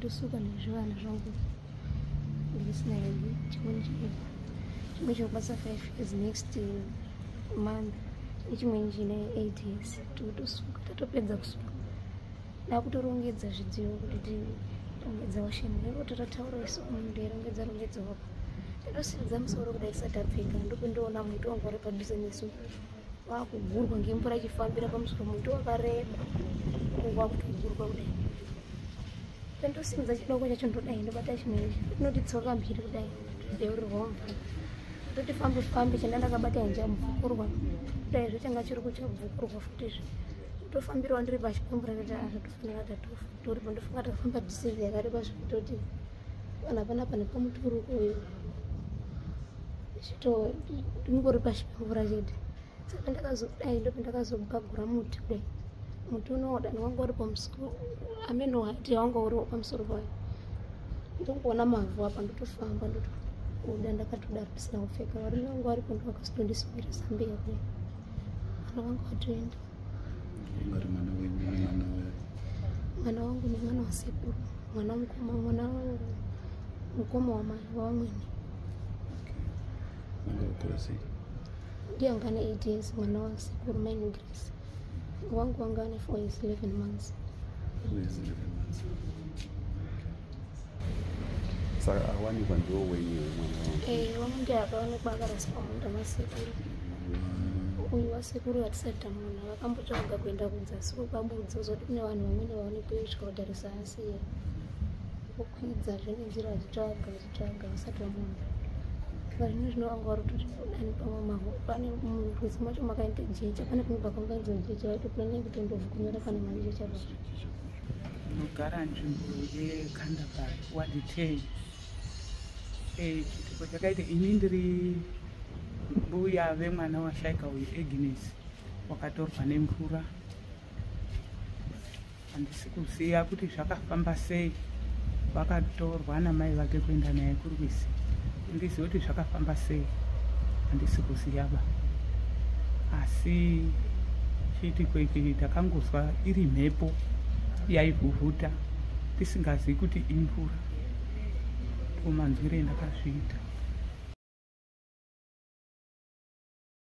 Ndatosuka nezvivana zvangu ndisina hembe. Chimweni chimwe chokubasa 5 years next month, nechimweni chine 8 years. Tikutosuka, tatopedza kusuka, ndakutorongedza zvidziyo kuti tirongedza washeni. Ndingototaura isu munhu ndeirongedza rongedza wako. Ndatosimudza musoro kudai tisati tapfeka, ndopendoona muti wanga uri padhuze nesu wakugurwa ngemvura ichifambira pamusoro. Muti wakareba, wakutogurwa kudai. Pendosimudza chidoko chacho, ndodai ndobata chimwe inoti tsoka mbiri kudai, ndodeurirwa mvura. Ndoti fambe fambe, chenda ndakabata ndichabvukurwa kudai zvo, changa chiri kuchabvukurwa futizve. Ndofambirawo ndiri pashi pemvura. Ndoti zvatofanira tatofa toripo. Ndofunga tafamba distance yakareba zvekutoti vanhu panapa nepamuturuko uyu chito ndingori pashi pemvura chete. Saka ndakazodai, ndopendakazogagura muti kudai. Muti unowoda wanga uri pamusoro, ameno hati wanga uri pamusoro payo. Ndongoona mavhu apa, ndotofamba, ndotobuda ndakatodaro ndisina kupfeka. Varume vangu varipo, ndovakazotondisumira zambiya kudai. Vana vangu vatoenda. Ungari mwana wenyu nemwana Mwana wangu nemwana wasekuru, mwana mukoma, mwana wangu mukoma wamai wavamwene. Vanga vakura sei? Ndiye anga ane 8 years, mwana wasekuru maini Grace. Wangu wanga ane 4 years 11 months. 4 years 11 months. Saka awanikwa ndiwo wenyu here, mwana wangu? Eh, wangu ndiye akaonekwa akaraswa munda masekuru. Uyu wasekuru hatisati tamuona. Vakambotsvaga kuenda kudzasi kwekwaBudzi, kuzoti kune vanhu vamweni vaonekwe kusvika kutarisa, asiya vokwidza nenzira vachitsvaga, vachitsvaga, vasati vamuona. Saka zvino zvino vanga vari kutoti dani pamwe mavhu pane murwizi macho makaita jecha, pane kumwe pakaunganidzwa jecha, vaitopurana kutondovhukunyura pane majecha pacho. Ndinogara nzvimbo yeKandabhari, ward 10. Chiitiko chakaita, ini ndiri mbuya vemwana washaika uyu Agnes, wakatorwa nemvura. Handisi kuziva kuti zvakafamba sei. Vakatorwa namai vake kuenda naye kurwizi. Handizivi kuti zvakafamba sei, handisi kuziva ba. Asi chiitiko ichi takangozwa iri mhepo yaivhuvhuta, tisingazivi kuti imvura. Ndomanzwire ndakazviita.